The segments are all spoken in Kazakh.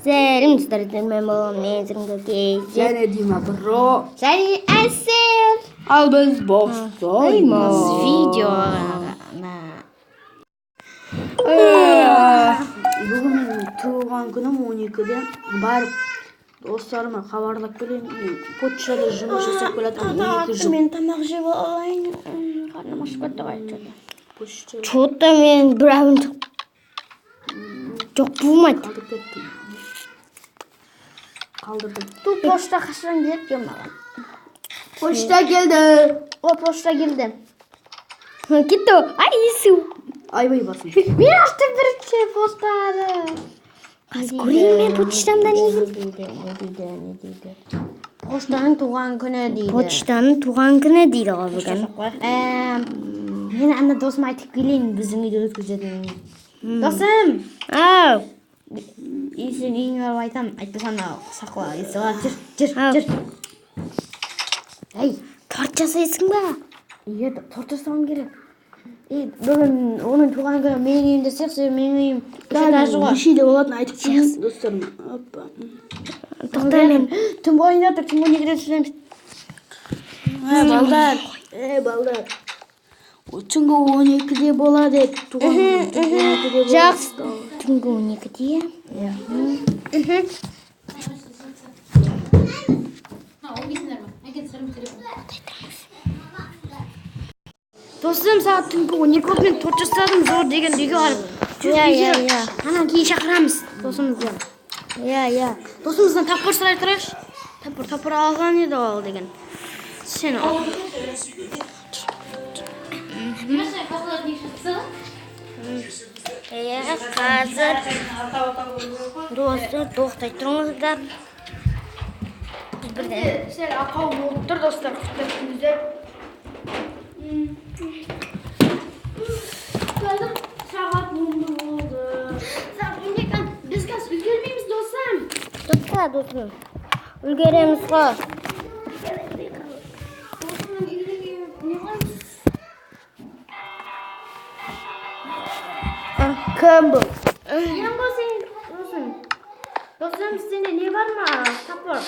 Сәлем достар, мен балам мен сіңгі Және Дима бро. Және Әсел. Ал біз бастаймыз. Видео. Бүгін менің туған күнім 12-де. Барып достарыма хабарлап келейін. Мен почтада жұмыс жасап келе жатырмын 12 жыл. Мен тамақ жеп алайын. Қарным ашып кетті ғой что-то. Почтада Что-то мен бір ауын жоқ болмайды. қалдырып кеттім. Қалдырдым. Бұл почта қашан келеді екен маған? Почта келді. О, почта келді. Кетті. Ай, есу. Айбай басым. Мен аштым бірінші поштаны. Қазір көрейін мен почтамда не дейді, не дейді, не дейді? Поштаның туған күні дейді. Почтаның туған күні дейді ғой бүгін. Мен ана досыма айтып келейін, біздің үйде өткізетінін. Досым, Ау, и сен үйіңе барып айтамын, айтпасаң ана сақла, есе алады. Жүр, жүр, Ау. жүр. Ей, торт жасайсың ба? Иә, торт жасауым керек. И бүгін оның туған күні менің үйімде сияқты, менің үйім үш этажы ғой. Нешеде болатынын айтып келейін достарыма. Опа. Тоқта мен. Түнгі ойында тұр, түнгі 12-де түсіреміз. Е, балдар. Е, балдар. Түнгі 12-де болады еді. Туған күнім түнгі 12-де болады. Жақсы. Түнгі 12-де. Иә. Досым, сағат түнгі 12 болды, мен торт жасадым, зор деген үйге барып. Жүр, Иә, үйге. иә, иә. Анан кейін шақырамыз досымызды. Иә, иә. Досымыздан тапқыр сұрай тұрайықшы. Тапқыр, тапқыр алған еді ол деген. Сен ал. Иә, қазір. Достар, тоқтай тұрыңыздар. Біз бірден. Сәл ақау болып тұр, достар, күтіп тұрыңыздар. Қазір сағат 11 болды. Сағат 12, біз қазір үлгермейміз, досым. Тоқта, досым. Үлгереміз ғой. Досымның үйіне не қыламыз? Кім бұл? Мен ғой сен, досым. Досым, сенде не бар ма? Тапқыр.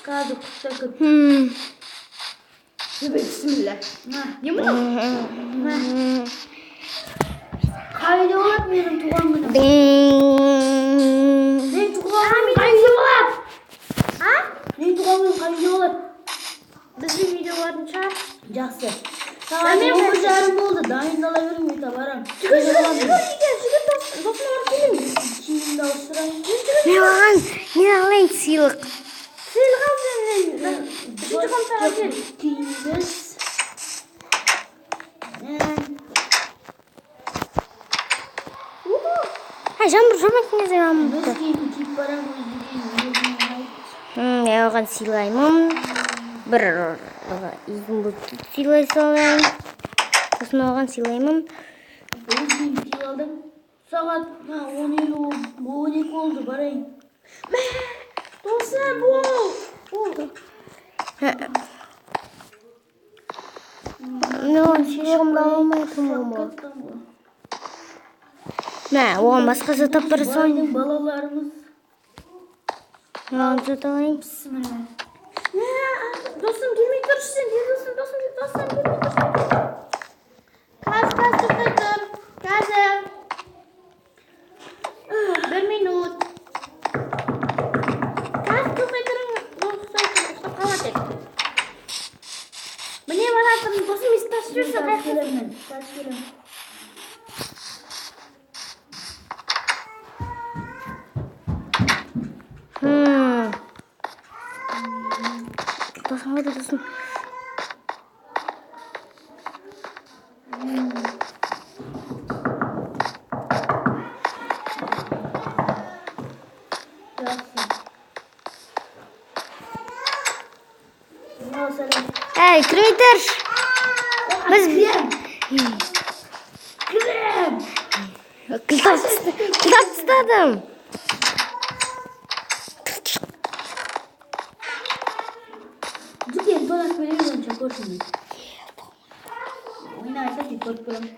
Қазір құтта кір. Бісміллә. Не мұны? Қайда болады менің туған күнім? Дing. Менің туған күнім Қайда болады? А? Менің туған күнім қайда болады? Біздің үйде болатын шығар. Жақсы. Сағат Мен- 11:30 болды. Дайындала беріңіз, мен барамын. Жүгір, жүгір, жүгір үйге, жүгір, досыма барып келейін. Киімімді ауыстырайын. Мен оған не алайын сыйлық. Сыйлық ал сен. Үшінші комнатаға кел. Киіміміз. Ай, жаңбыр жаумайтын кезде жамбыр. Өз киімін киіп барамын, өзі киім өзіне ұнайды. Мен оған сыйлаймын. Бір изумруд сыйлай салайын. Сосын оған сыйлаймын. Өз киімін киіп алдым. Сағат 12 болды, барайын. Досым, ол. Ол. Мен оған сыйлығымды ала алмай тұрмын ғой. Кеттім ғой. Мә, оған басқа зат алып бара салайын. Байдың балаларымыз. Мен оған зат алайын. Мә, досым, келмей тұршы сен. Досым, досым, досым, келмей тұршы. Қазір, қазір, тоқтай тұр. Қазір. Бір минут. Қазір тоқтай тұрың. Тоқтай тұр, ұйықтап қалма тек. Міне баратырмын. Досым, есікті ашып жіберсең, Қазір қаяқта? келемін мен. Қазір келемін. Досым қайда, досым? Жақсы. Мынау сәлем. Әй, кірмей тұршы. Біз Кірем! кілт алып тастадым. Дүкен тонап беремін онша көрсін. Ойна айтса тек көріп көремін.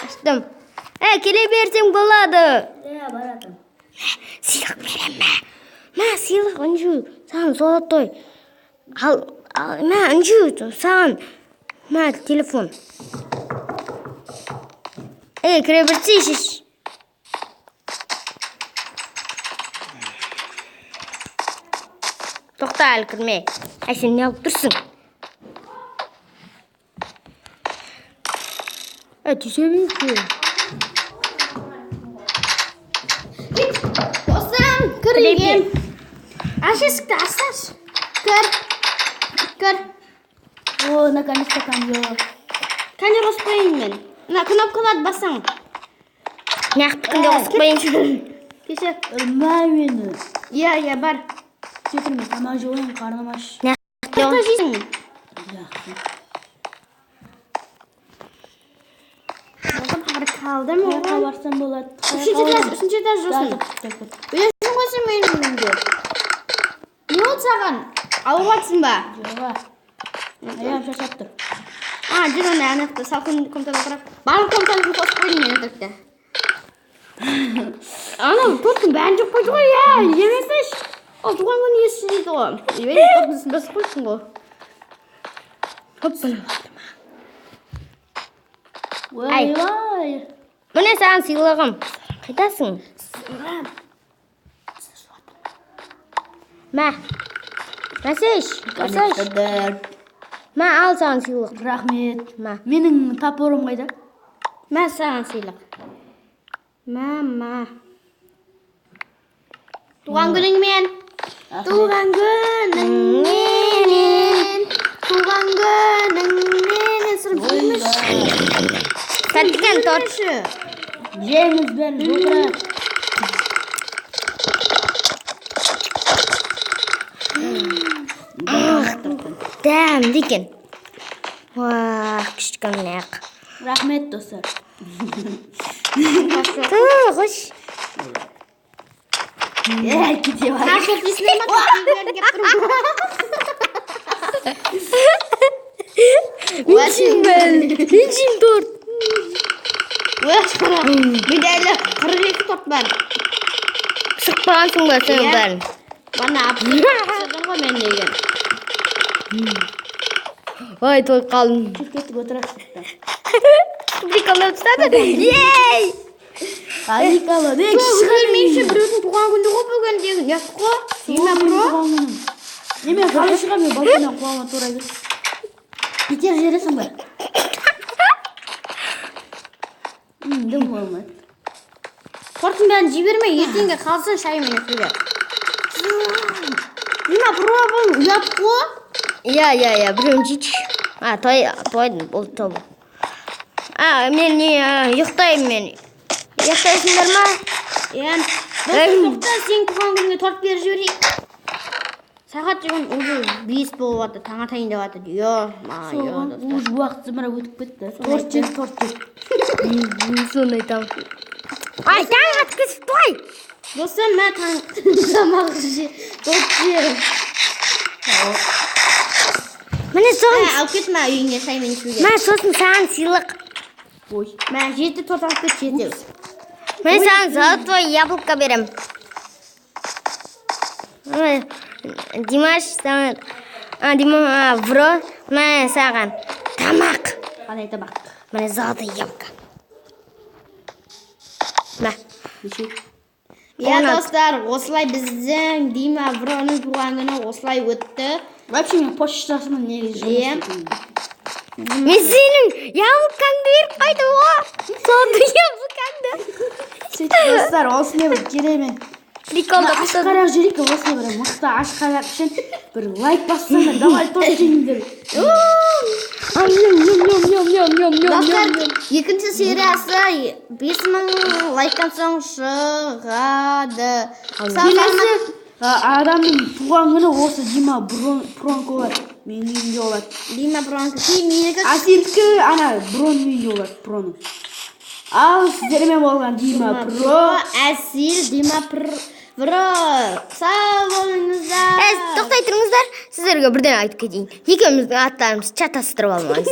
Аштым. Әй, келе берсең болады. Иә, баратым. Сыйлық берем мә. Мә, сыйлық, Інжу, саған золотой. Ал, ал, мә, Інжу, саған. Мә, телефон. Ей, кіре берсейші. Тоқта, әлі кірме. Әй, сен не алып тұрсың? Әй, түсе берші. Досым, кір үйге. Аш есікті, ашсашы. Кір. Кір. О, наконец-то кондер. Кәне, қосып қояйын мен. Мына кнопкаларды бассаң. Нақтікінде қосып қояйыншы. Кеше. Үрме мені. Иә, иә, бар. Кетірме, тамақ жеп алайын, қарным аш. Қайда жейсің? Жақсы. Досым, бір қалдым Қаяққа оған. барсам болады? Үшінші этаж, үшінші этаж, досым. Білесің ғой сен менің үйімді. Не болды саған? Ауырып жатсың ба? Жоқ. Аяғым шаршап тұр. А, жүр ана ана жақта салқын комнатада отырайық. Барлық комнатаны қосып қойдым мен өтірікті. Анау торттың бәрін жеп қойды ғой, иә, жемесейші. Ол туған күн иесі жейді ғой. Ебей, торттың басып қойыпсың ғой. Хоппа. Ойбай. Міне саған сыйлығым. Қайдасың? Мә. Мәсеш, мәсеш. Мә, ал саған сыйлық. Рахмет. Мә. Менің топорым қайда? Мә, саған сыйлық. Мә, мә. Туған күніңмен. Туған күніңменен. Туған күніңменен. Сырым жемеші. Тәтті екен торт. Жеңіз бәрін, отырайық. Дәмді екен. Уа, күшті екен. Рахмет, достар. Ту, қош. Е, кете бар. Тағы жейсің ба? Кеп тұрмын. Мен жеймін бәрін. Мен жеймін торт. Ой, қара. Менде әлі 42 торт бар. Пісіріп қойғансың ба сен Иә. бәрін? Бана пісірдім ғой мен деген. Ой, тойып қалдым. Жүр, кеттік, отырайық. Приколдап тастады. Ей! Приколы. Өзгермейші, біреудің туған күні ғой бүгін деген. Ұят қой. Дима бро. Неме, қалай шығамын мен балконнан? Құлауыма тура келді. Итеріп жібересің ба? Дым болмайды. Торттың бәрін жей берме, ертеңге қалсын, шаймен ішуге. Дима бро, бұл ұят қой. Иә, иә, иә, біреуін жейші. А, той, тойдым, болды, тобы. А, мен не, ұйықтаймын мен. Ұйықтайсыңдар ма? Иә. Досым, тоқта, сенің туған күніңе торт беріп жіберейік. Сағат деген уже 5 болып жатыр, таң атайын деп жатыр. Ё-моё, достар. Уже уақыт зымырап өтіп кетті. Торт жеп, торт жеп. Соны айтамын. Ай, таң атқызып той! Досым, мә, таң тамақ же, торт же. Міне Мә, соған, алып кет, мә, үйіңе шаймен ішуге. мә, сосын саған сыйлық. Ой. Мә, жеті торт алып кет, жетеу. Мен саған золотое яблоко берем. Ой, Димаш саған, а, Дима, а, бро, мә, саған тамақ. Қандай тамақ? Міне золотое яблоко. Мә. Неше? Иә, Оны- достар, осылай біздің Дима броның туған күні осылай өтті. Вообще мен почтасымын негізі. Иә. Мен сенің яблокаңды беріп қойдым ғой. Золотое яблокаңды. Сөйтіп, достар, осындай бір керемет Приколдап тастадым. Ашқарақ жүрейік. Осындай бір мықты ашқарақ үшін бір лайк бассаңдар, давай, торт жеңдер. Достар, екінші сериясы 5000 лайктан соң шығады. Сау Келесі саламат. Адамның туған күні осы Дима Пронко болады, менің үйімде болады. Дима Бронко, кейін менікі. А сенікі ана Броның үйінде болады, Проның. Ал сіздермен болған Дима Про. Әсел, Дима Бро. Сау болыңыздар. Ә, тоқтай тұрыңыздар, сіздерге бірден айтып кетейін. Екеуміздің аттарымызды шатастырып алмаңыз.